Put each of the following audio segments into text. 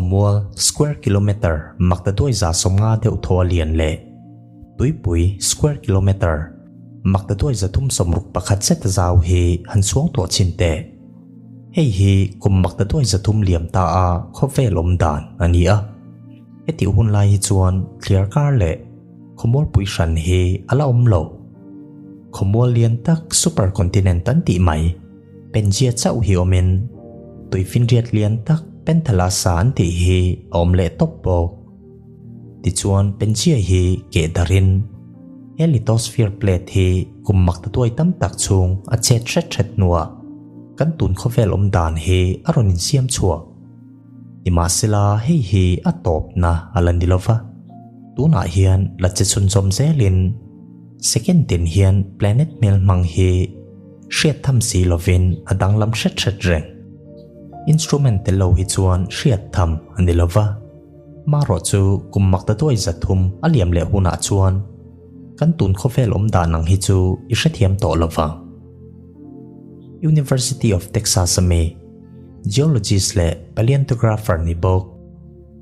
Khawmual square kilometre maktaduai 150 deuh thaw a lian leh tuipui square kilometre maktaduai 361 zet a zau hi han chhuang tuah chhin teh. Hei hi kum maktaduai 300 liam ta a khawvel awm dan a ni a. Hetih hun lai hi chuan thliar kar leh khawmualpui hran hi a la awm lo. Khawmual lian tak supercontinent an tih mai. Pangea chauh hi awmin tuifinriat lian tak Panthalassa an tih hi a awm leh tawp bawk. Tichuan Pangea hi keh darin he lithosphere plate hi kum mak ta tuai tam tak chhung a chet hret hret hnuah kan tun khawvel awm dan hi a rawn insiam chhuak. Nimahsela hei hi a tawpna a la ni lova, tunah hian la che chhunzawm zelin second tin hian planet hmel hmang hi Hriat tham si lovin a danglam hret hret reng. Instrument tel lo hi chuan hriat tham a ni lova. Marawh chu kum mak ta duai 300 a liam leh hunah chuan kan tun khawvel awm dan ang hi chu i hrethiam tawh lovang. University of Texas a mi, geologist leh paleontographer ni bawk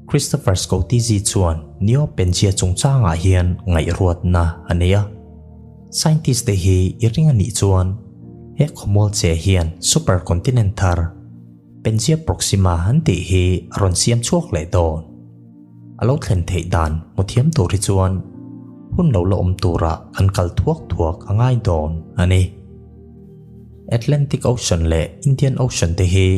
Christopher Scotese chuan Neo-Pangea chungchangah hian ngaihruatna a nei a. Scientist te hi i ring a nih chuan he khawmual che hian supercontinent thar Pangea Proxima an tih hi a rawn siam chhuak leh dawn. A lo thlen theih dan hmu thiam tur hi chuan hun lo la awm turah kan kal thuak thuak a ngai dawn a ni. Atlantic Ocean leh Indian Ocean te hi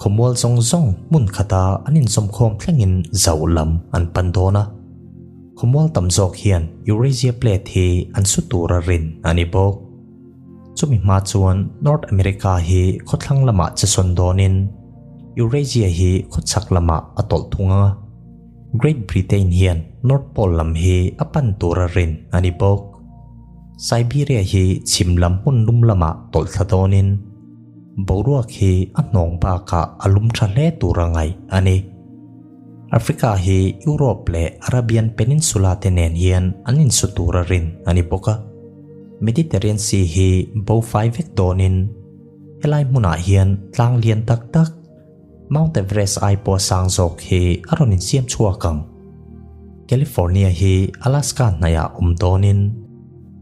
khawmual zawng zawng hmun khata an inzawmkhawm thlengin zauh lam an pan dawn a. Khawmual tam zawk hian Eurasia Plate hi an su tur a rin a ni bawk. Chumi hma chuan North America hi khawthlang lamah che sawn dawnin Eurasia hi khawchhak lamah a tawlh thung a. Great Britain hian North Pole lam hi a pan tur a rin a ni bawk. Siberia hi chhim lam hmun lum lamah tawlh thla dawnin boruak hi a hnawng bakah a lum tha hle tur a ngaih a ni. Africa hi Europe leh Arabian Peninsula te nen hian an insu tur a rin a ni bawk a. Mediterranean Sea hi bo fai vek dawnin helai hmunah hian tlang lian tak tak Mount Everest ai pawh a sang zawk hi a rawn insiam chhuak ang. California hi Alaska hnaihah awm dawnin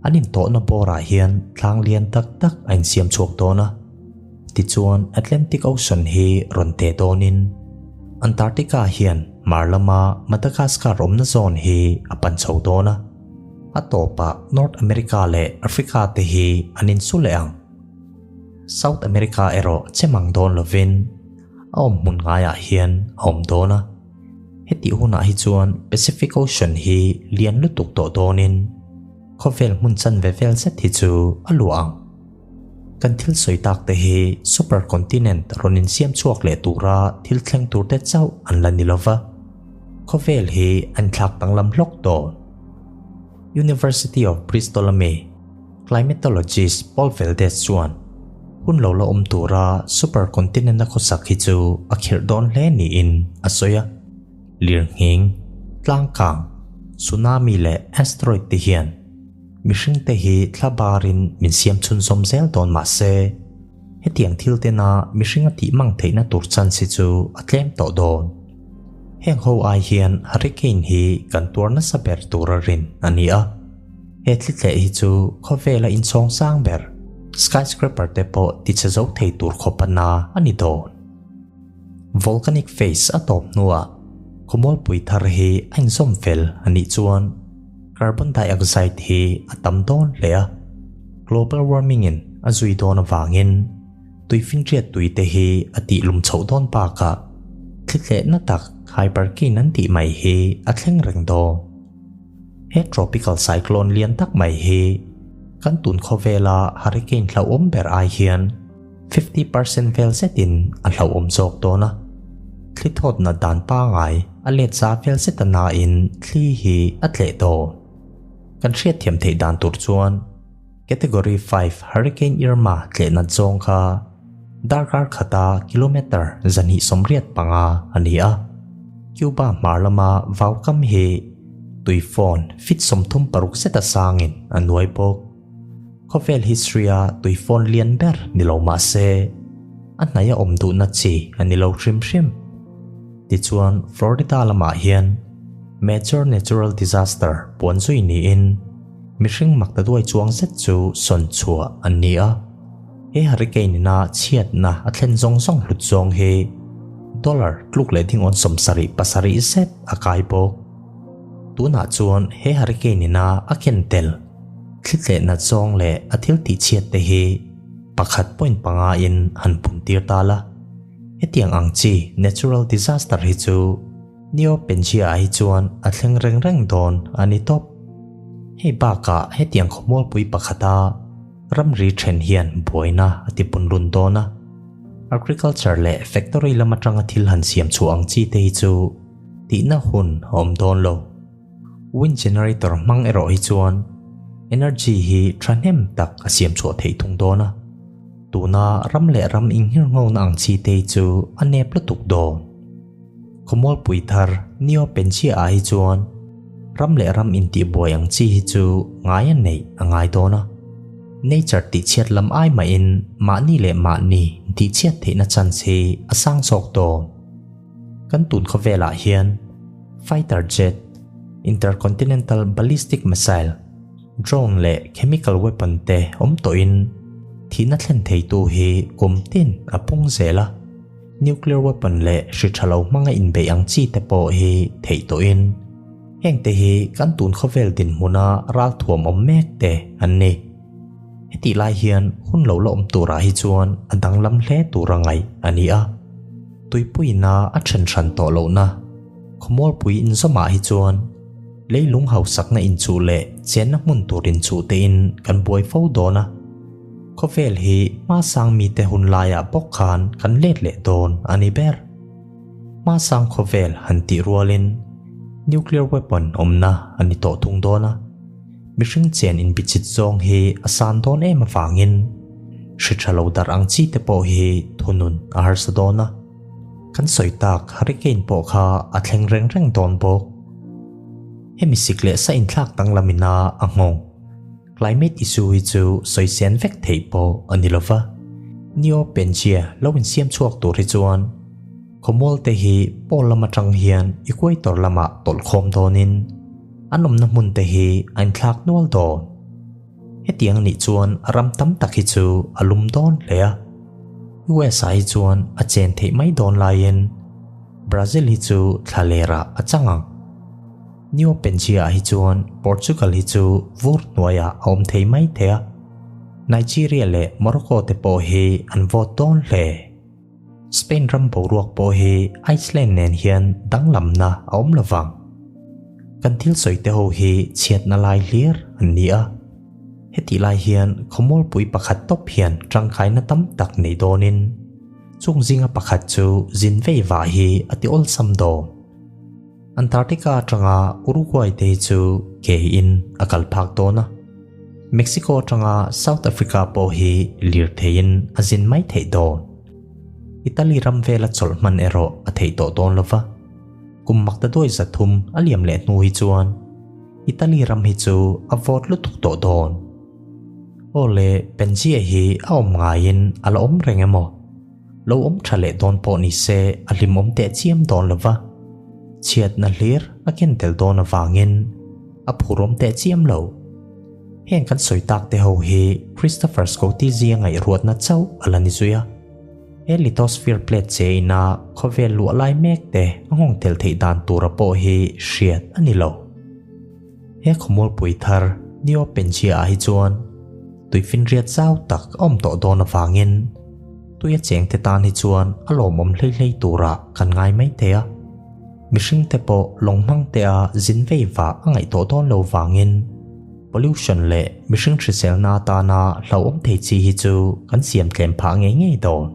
an intawhna bawrah hian tlang lian tak tak a insiam chhuak dawn a. Tichuan Atlantic Ocean hi rawn teh dawnin Antarctica hian hmar lama Madagascar awmna zawn hi a pan chho dawn a, a tawpah North America leh Africa te hi an insu leh ang. South America erawh che mang dawn lovin a awm hmun ngaiah hian a awm dawn a. Hetih hunah hi chuan Pacific Ocean hi lian lutuk tawh dawnin khawvel hmun chanve vel zet hi chu a luah ang. Kan thil sawi tak te hi supercontinent rawn insiam chhuak leh tura thil thleng tur te chauh an la ni lova, khawvel hi an thlak danglam hlawk dawn. University of Bristol ami climatologist Paul Valdez chuan hun lo la awm tura supercontinent a khawsak hi chu a khirh dawn hle niin a sawi a. Lirnghing, tlangkang, tsunami leh asteroid te hian Mihringte hi thla barin min siam chhunzawm zel dawn mah se, hetiang thil tena mihringa tih mang theihna tur chance hi chu a tlem tawh dawn. Heng ho ai hian hurricane hi kan tuar nasa ber tur a rin a ni a. He thlithleh hi chu khawvela inchhawng sang ber, skyscraper te pawh tichhe zo thei tur khawp a na a ni dawn. Volcanic phase a tawp hnuah khawmualpui thar hi a inzawm fel a nih chuan carbon dioxide hi a tam dawn hle a, global warming in a zui dawn avangin tuifinriat tui te hi a tih lum chhoh dawn bakah thlitlehna tak hyperkine an tih mai hi a thleng reng dawn. He tropical cyclone lian tak mai hi kan tun khawvela hurricane hlauhawm ber ai hian 50% vel zetin a hlauhawm zawk dawn a, thli thawtna dan pangai a let za vel zet a nain thli hi a tleh dawn. Kan hriatthiam theih dan tur chuan Category 5 Hurricane Irma tlehnat zawng kha darkar khata kilometre 285 a ni a, Cuba hmar lama vaukam hi tuifawn feet 36 zeta sangin a nuai bawk. Khawvel history-a tuifawn lian ber ni lo mah se, a hnaia awm duhna chi a ni lo hrim hrim. Tichuan Florida lamah hian major natural disaster puan zui niin mihring maktaduai chuang zet chu sawn chhuah an ni a. He hurricane ina chhiatna a thlen zawng zawng hlut zawng hi dollar tluk leh dingawn 77 zet a kai bawk. Tunah chuan he hurricane ina a ken tel thli tleh nat zawng leh a thil tih chhiat te hi pakhat point panga in han pun tir ta la. Hetiang ang chi natural disaster hi chu Neo Pangaea ah hi chuan a thleng reng reng dawn a ni tawp. Hei bakah hetiang khawmualpui pakhata ramri then hian buaina a ti punlun dawn a. Agriculture leh factory lam atanga thil han siam chhuah ang chi te hi chu tihna hun a awm dawn lo. Wind generator hmang erawh hi chuan energy hi thahnem tak a siam chhuah theih thung dawn a. Tuna ram leh ram inghirnghona ang chi te hi chu a nep lutuk dawn. Khawmualpui thar Neo Pangaea ah hi chuan ram leh ram intihbuai ang chi hi chu ngai a neih a ngai dawn a. Nature tihchhiat lam ai mahin mahni leh mahni intihchhiat theihna chance hi a sang zawk dawn. Kan tun khawvelah hian fighter jet, intercontinental ballistic missile, drone leh chemical weapon te awm tawhin thihna thlen theitu hi kum tin a pung zel a. Nuclear weapon leh hri tha lo hmanga inbeih ang chi te pawh hi theih tawhin heng te hi kan tun khawvel dinhmuna ralthuam awm mek te an ni. Hetih lai hian hun lo la awm turah hi chuan a danglam hle tura ngaih a ni a. Tuipuina a then hran tawh lohna khawmualpui inzawmah hi chuan leilung hausakna inchuh leh chenna hmun tur inchuh tein kan buai fo dawn a. Khawvel hi hmasang mite hun laiah bawk khan kan let leh dawn a ni ber. Hmasang khawvel han tih rualin nuclear weapon awmna a ni tawh thung dawn a. Mihring chen inbichit zawng hi a san dawn em avangin hri tha lo darh ang chi te pawh hi thunun a harsa dawn a. Kan sawi tak hurricane pawh kha a thleng reng reng dawn bawk. Hemi sik leh sa inthlak danglam ina a nghawng. Climate issue hi chu sawi sen vek theih pawh a ni lova. Neo Pangaea lo insiam chhuak tur hi chuan khawmual te hi pole lam atang hian equator lamah tawlh khawm dawnin an awmna hmun te hi a inthlak nual dawn. Hetiang anih chuan ram tam tak hi chu a lum dawn hle a. US ah hi chuan a chen theih mai dawn laiin Brazil hi chu thla lerah a chang ang. Neo Pangaea ah hi chuan Portugal hi chu vur hnuaiah a awm thei mai thei a. Nigeria leh Morocco te pawh hi an vote dawn hle. Spain ram boruak pawh hi Iceland nen hian danglamna a awm lovang. Kan thil sawi te ho hi chhiatna lai hlir an ni a. Hetih lai hian khawmualpui pakhat tawp hian tangkaina tam tak nei dawnin chung zinga pakhat chu zin vei vah hi a ti awlsam dawn. Antarctica atanga Uruguay te hi chu ke in a kal phak dawn a. Mexico atanga South Africa pawh hi lirtheiin a zin mai theih dawn. Italy ram vela chawlh hman erawh a theih tawh dawn lova. Kum makta duai 300 a liam leh hnu hi chuan Italy ram hi chu a vawt lutuk tawh dawn. Aw le, Pangaea hi a awm ngaiin a la awm reng emaw? Lo awm tha leh dawn pawh ni se a hlimawm teh chiam dawn lova, chhiatna hlir a ken tel dawn avangin a phurawm teh chiam lo. Heng kan sawi tak te ho hi Christopher Scotese a ngaihruatna chauh a la ni zui a. He lithosphere plate che ina khawvel luah lai mek te a nghawng tel theih dan tura pawh hi hriat a ni lo. He khawmualpui thar Neo Pangaea ah hi chuan tuifinriat zau tak a awm tawh dawn avangin tui a cheng te tan hi chuan a lawmawm hlei hlei turah kan ngai mai thei a. Mihring te pawh lawng hmang te a zin vei vah a ngaih tawh dawn lo vangin pollution leh mihring hriselna atana hlauhawm thei chi hi chu kan siam tlem phah ngei ngei dawn.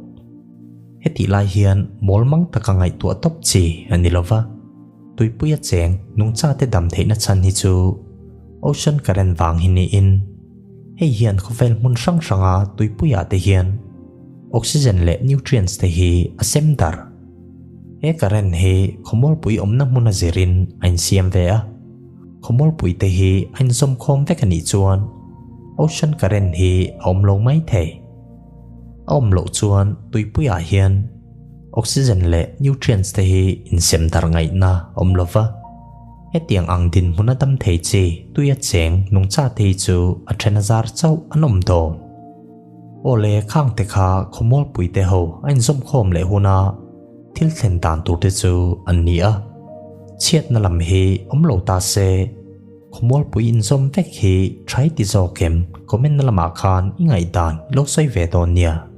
Hetih lai hian mawl mang taka ngaihtuah tawp chi a ni lova. Tuipuia cheng nungcha te dam theihna chhan hi chu ocean current vang hi niin hei hian khawvel hmun hrang hranga tuipuiah te hian oxygen leh nutrients te hi a sem darh. He current hi khawmualpui awmna hmuna zirin a insiam ve a, khawmualpui te hi a inzawm khawm vek a nih chuan ocean current hi a awm lo mai thei. A awm loh chuan tuipuiah hian. Oxygen leh nutrients te hi insem darh ngaihna awm lo va. Hetiang ang dinhmun a dam thei chi tuia cheng nungcha te hi chu a then a zar chauh an awm dawn. Aw le khang te kha khawmualpui te ho a inzawm khawm leh huna thil thlen dan tur te chu an ni a. Chhiatna lam hi awm lo ta se khawmualpui inzawm vek hi tha i ti zawk em? Comment na lamah khan i ngaihdan i lo sawi ve dawn nia.